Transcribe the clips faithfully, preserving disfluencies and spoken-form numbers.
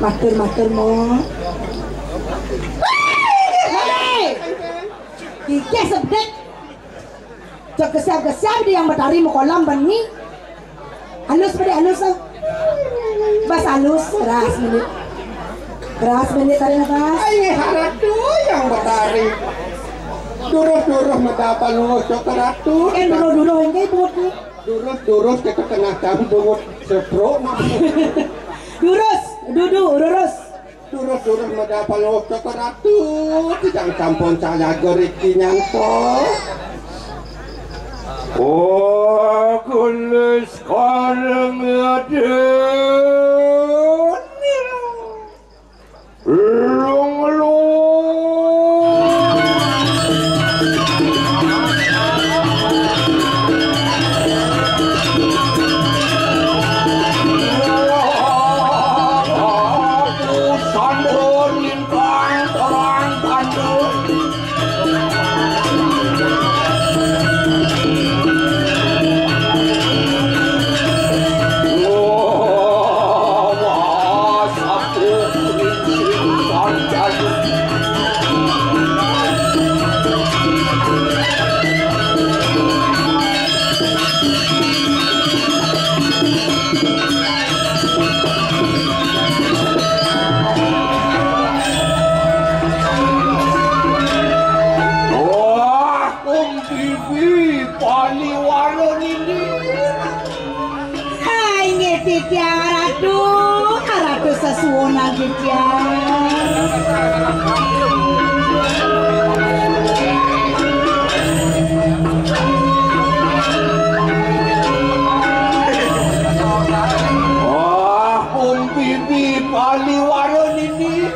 Matur-matur, Mo. Kikeh sebedek. Cek gesap-gesap di Yang Betari mekolam bani. Halus bade halus, ah. Bas halus, keras bade. Keras bade, tarik nafas. Ai, harap tu Yang Betari. Durus-durus meda panus cek ratu. Kan durus-durus engke buat ni. Durus-durus kita kena tahu bungut setruk. Durus, dudu, lurus. Durus-durus meda panus cek ratu. Tidak sampun saya geriki nyanto. Oh, kulis kareng aden. Lung, lung. Sandun lintang terang bandung. Wah, Om Bibi, paliwara nini. Hai, nggih titiang Ratu, Ratu sesuwunan titiang. Wah, Om Bibi, paliwara nini.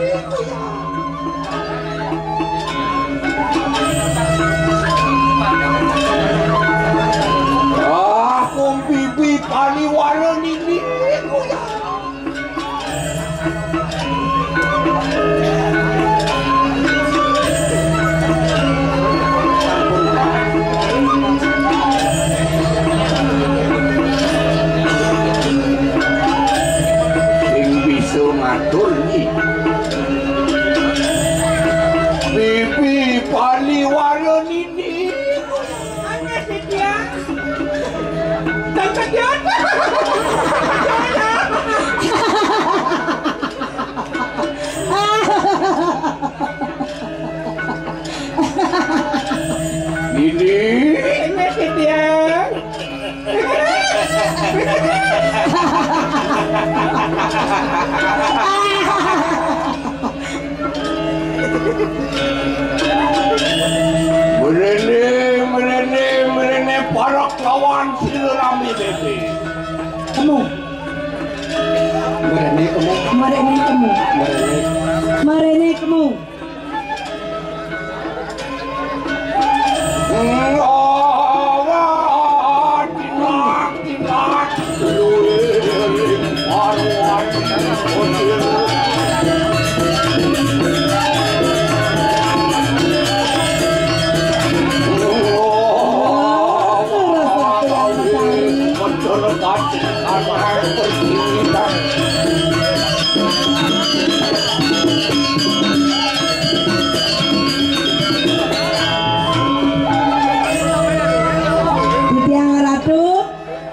Ah, Om Bibi, paliwara nini. Sing bisa ngatur nggih. Bibi paliwara nini. Angkat dia. Angkat dia. Nini. Angkat dia. Mrene, mrene, mrene, parak lawan silerami bebe. Temu. Mrene kemu. Mrene kemu. Mrene. Mrene kemu. Titiang Ratu,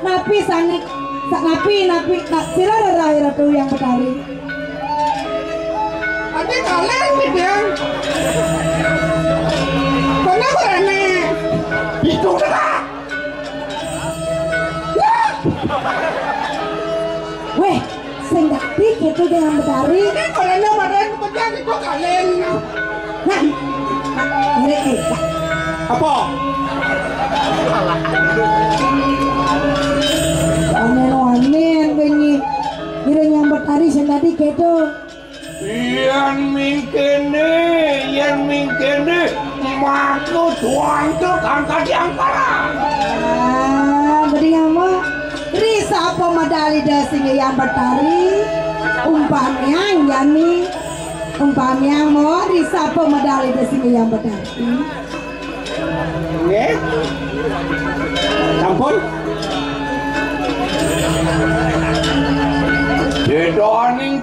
napi sangit, sa-, napi, napi, na-, sira rerah Ratu Hyang Betari. Ati kalen, Titiang. Kenapa rene? Itu dah. Weh, sing dadi gitu dengan Betari. Ini kalau ada badan pegang itu kalian. Nah, ini eh. Apa? Amin, amin, bengi. Kira nyambut hari sing dadi gitu. Yen mingkene, yen mingkene, mangko duantuk angkat yang parah. Ah, beri apa? Ri sapa medal Ida sing Hyang Betari? Umpamiang yani, umpamiang mo, ri sapa medal Ida sing Hyang Betari? Nggih. Sampun.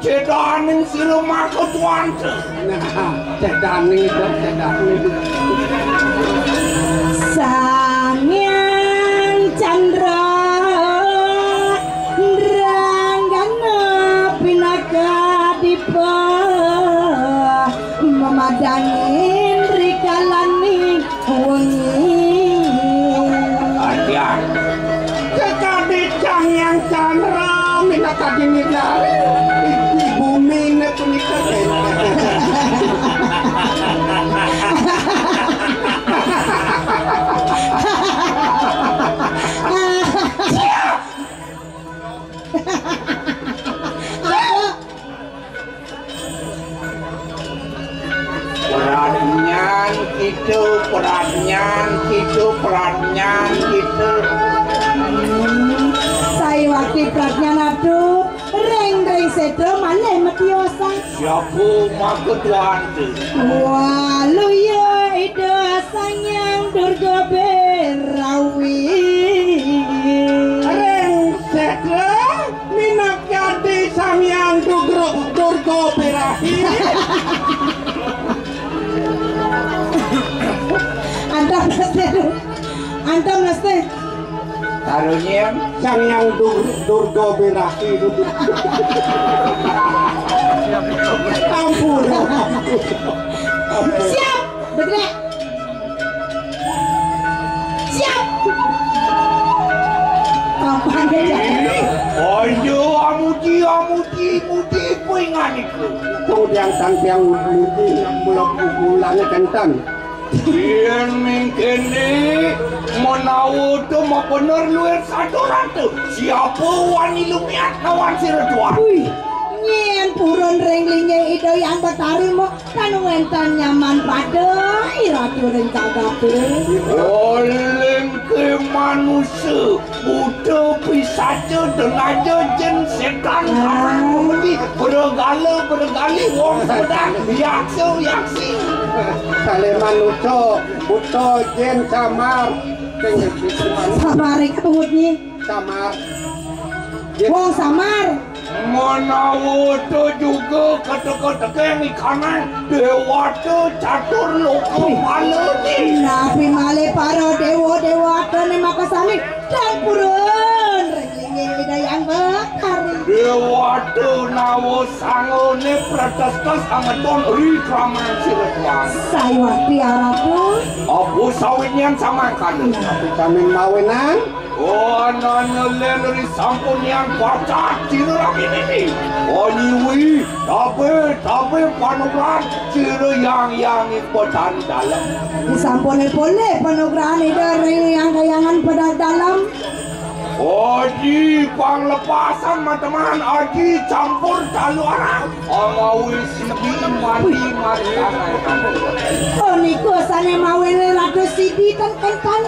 Sedaning sira maka tuante. Nah, sedaning itu, sedaning. Sang Hyang Candra, ranggana pinaka dipa, memadangin rikalaning wengi. Adian. Kekadi Sang Hyang Candra minakadi nidari di bumi ne punika. Pradnyan kita, pradnyan kita, pradnyan kita. Hmm, saiwakti pradnyan adu, ring-ring seda malih matiosan. Siapa maka tuante? Waluya Ida Sang Hyang Durga Berawi. Ring seda minakadi Sang Hyang Dugro-, Durga Berahi. Antam mesti tu. Antam mesti. Karunyen Sang Hyang Dur-, Durga Berahi. Ampun. Siap. Bergerak. Siap. Kapan dia jadi? Ayo, amuji, amuji, muji, kuingan itu. Kemudian tangkiang muji, mulak ulangnya kenten. Yen mingkene menawa tu mabener luwih saturan tu. Siapa wani lumiat lawan sira tuan? Wih, nyen purun ring linggih Ida Hyang Betari mo. Tan wénten nyaman pada, Ratu ring jagaté. Olingké manusa, buta, pisaca, denaja, jin, sétan, ah, kamang, pemeli, bergala, bergali, wong semedang, yaksa, yaksi. Kalih manusa, buta, jin, samar. Samar ring tungutné. Samar. Wong samar. Menawa ta juga kata-kata keng ikanang dewata catur loka pala ni. Napi malih para dewa-dewatané makasami dan purun ring linggih Ida Hyang Betari. Dewata nawa sangane pratestas angeton ri kraman sira tuan. Sayuwakti aratu. Apa sawinyan samangkana? Napi samin mawinan? Oh, anane len ri sampunian pacat sira lagi nini. Oh, nyiwi, tabe, tabe panugrahan sira yang, yang ing petari dalem. Disampune polih panugrahan Ida ring yang kayangan petari dalem. Aji panglepasan mateman, aji campur talu arang. Amawi sidi mati marikan. Oh, niku sane mawene Ratu sidi ten kentan.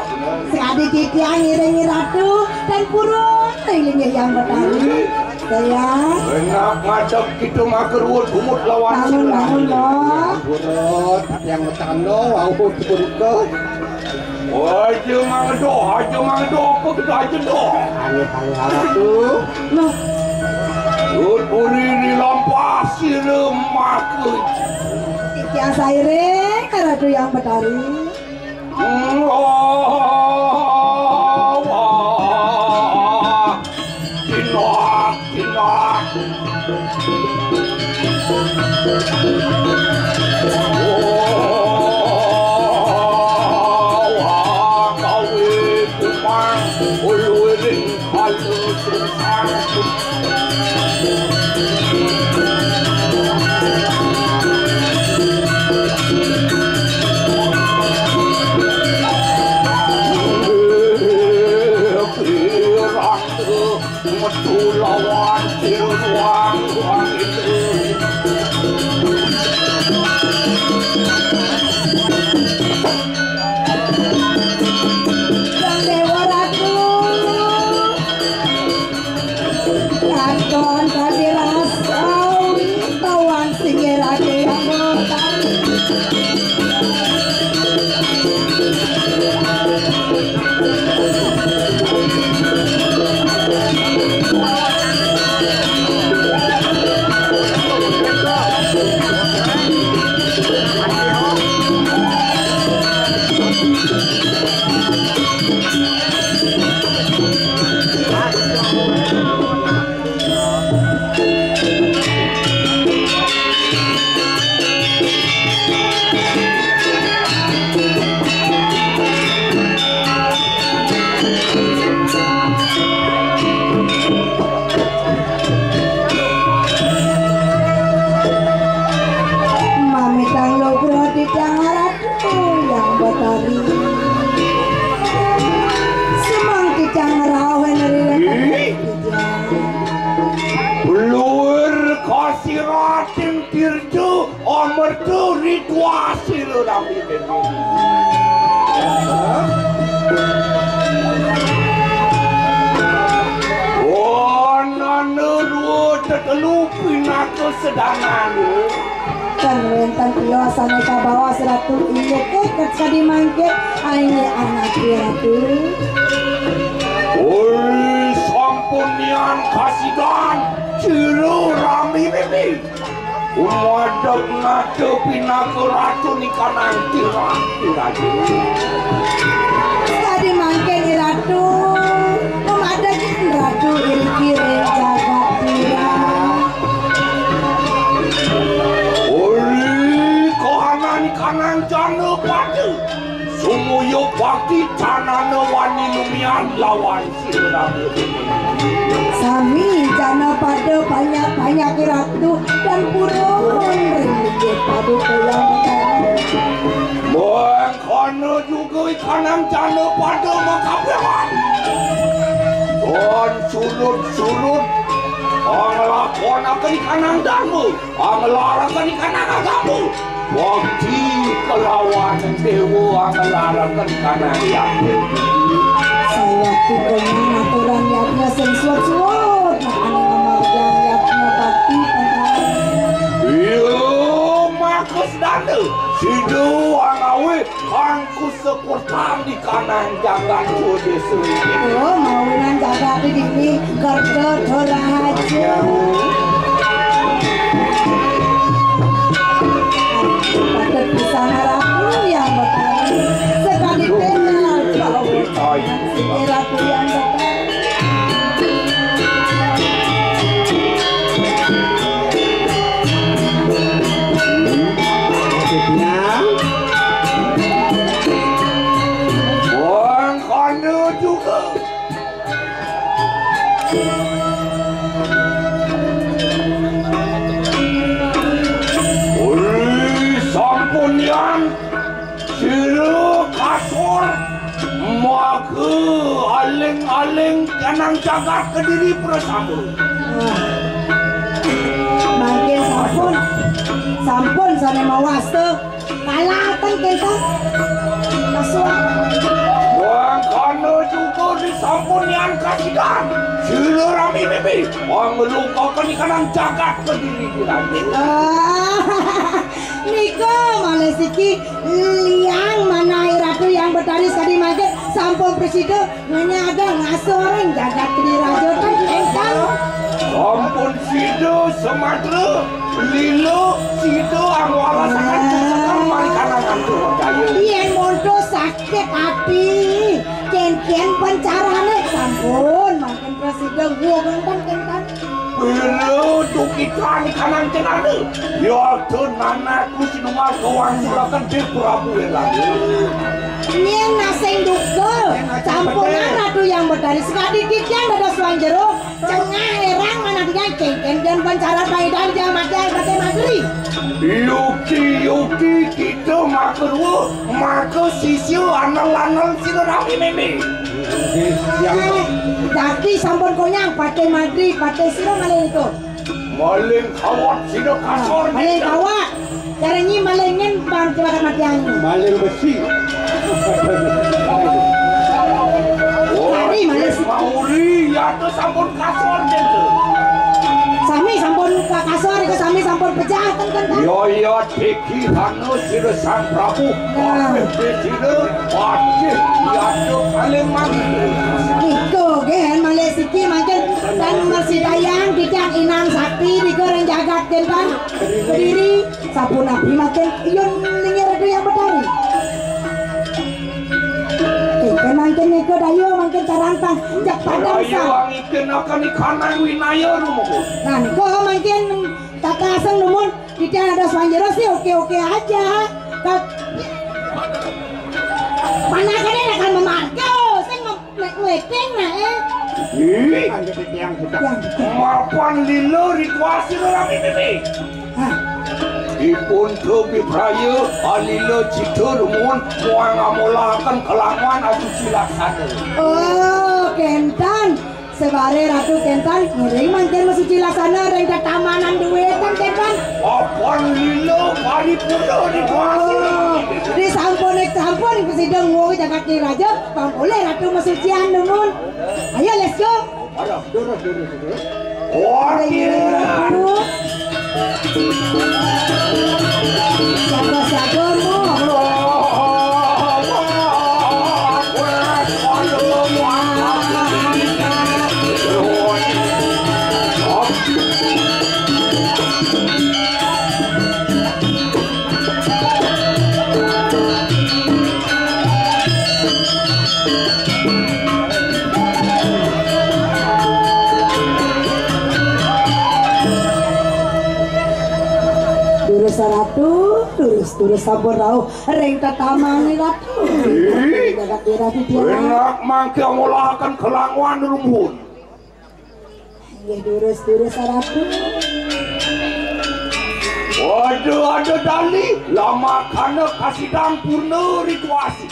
Sekadi titiang ngiringi Ratu ten purun ring linggih Hyang Betari. Sayang. Enak ngadep kita maker wut umut lawan. Bangun, bangun, Mbok. Purun, yang utama, wau, purun. Aja mangedo, aja mangedo, apa kita aja doh? Aneh-aneh amat tuh. Loh. Tuturi dilampas sira maka. Titiang sairing, Ratu Hyang Betari. Wah, wah. Kinak, kinak. Wah, wah, kawi kumang, uluring kalu sungsang. Metu lawan tiruang wang itu. Sang Dewa Ratu. Ratu. Kuasi lelaki bebe. Wanana dua tetelu pinaka sedangan. Kan wénten tios sané kabaos Ratu, inggih ké sakadi mangké, inggih anak Ratu. Oi, sampun nian kasidan, cira rami bebe. Umadeg nata pinaka ratu nikanang tirah tiraju. Sakadi mangké Ratu, umadeg Ratu iriki ring jagat tirah. Uli kohana nikanang jana pada. Sumuyuh bakti canana wani lumian lawan sira. Sami jana pada panyak-panyak Ratu dan purun ring linggih paduka Hyang Betara. Mangkana juga ikanang jana pada makabehan. Don surut-surut anglakonaken ikanang dharma. Anglaraken ikanang agama, bakti kelawan dewa anglaraken ikanang yatna. Sayakti konyang aturan yatna sing suwud-suwud, nah, ane ngamargiang yatna bakti pengkalahan. Iya, maka sedana sida angawe angku sekurtan di kanang jagat Jodesuri. Oh, maunan jagat di dini kerja dorahaja. Patut pisan harap yang bertani sekali tinggal kau. Sini ratu yang bertani. Wong kono juga. Uli sampun yan sira kasor maga aling-aling kanang jagat Kediri prasama. Mangkin sampun, sampun sane mawasta. Kalahaken kenten. Masuak. Wong kono juga disampun nian kasidan. Sira rami mimpi. Wong ngelukaken ikanang jagat Kediri dirani. Ah, nika malih siki liang manah Ratu Yang Betari sadi mangkin sampun prasida. Ngenyada ngasoring jagat Kediri raja kan engkang. Sampun sida sematra lila sida angwarasaken pusakan marikanan antur daya. Yen monto sakit ati, ken-ken pencarane sampun mangkin prasida wong kan engkang. Pira dukitan kanang cenana. Yadin anakku sinumar kawangsulaken di Prabu Elang. Nyen nasing duka, sampunang Ratu Yang Betari sekadi titiang dados wan jero, cengah erang manah titiang kengken dan pancaran paidan yang mati air batai mageri. Yuki-yuki kita makerua, maka sisya anel-anel sira rami meme. Nggih, yang Daki sampun konyang, Patih Madri, Patih sira malih itu. Maling kawat sida kasor. Maling kawat. Cara nyi malingin bang kira mati anyu. Maling besi. Hari maling si. Mauri ya tu sampun kasor gitu. Sami sampun ka kasor, itu sami sampun pejah kan kan. Yo yo diki anu sida Sang Prabu. Nah. Sida wajib ya tu kalimat. Iko gen malih siki mangkin dan mersidayang titiang inang sakti di goreng jagat gentan. Kediri, sapunapi mangkin yun ninggih Ratu Yang Betari. Ika mangkin nika dayu mangkin tarantang jak padang. Dayu sang. Angikenaken ikanang winaya rumuku. Nah, nika mangkin tata aseng numun titiang ada sanjero sih oke-oke aja. Kak, mana kene akan memarga, sing mem-, me-, meeting nah, eh. Ih, anggap titiang sudah. Yang mapan lila rituasi lelaki ini. Hah? Ipun Tobi Praya, alila cita rumun, muang amolahaken kelamuan adu silaksana. Oh, kentan. Sebare Ratu kenten, ngiring mangkin masuci laksana ring tetamanan duitan kenten. Apan lila paripurna di kuasa. Oh, di sampun, sampun prasida nguwung jagat Diraja, pang polih Ratu masucian dumun. Ayo, let's go. Aduh, durus, durus, durus. Ring, ring, Ratu. Siapa-siapa mu? Durus Ratu, durus, durus sampun rauh ring tetamani Ratu. Ih, jagat Diraja. Enak mangke ngolahaken kelanguan rumpun. Inggih durus, durus Ratu. Waduh, ada dali, lamakana kasidang purna rituasi.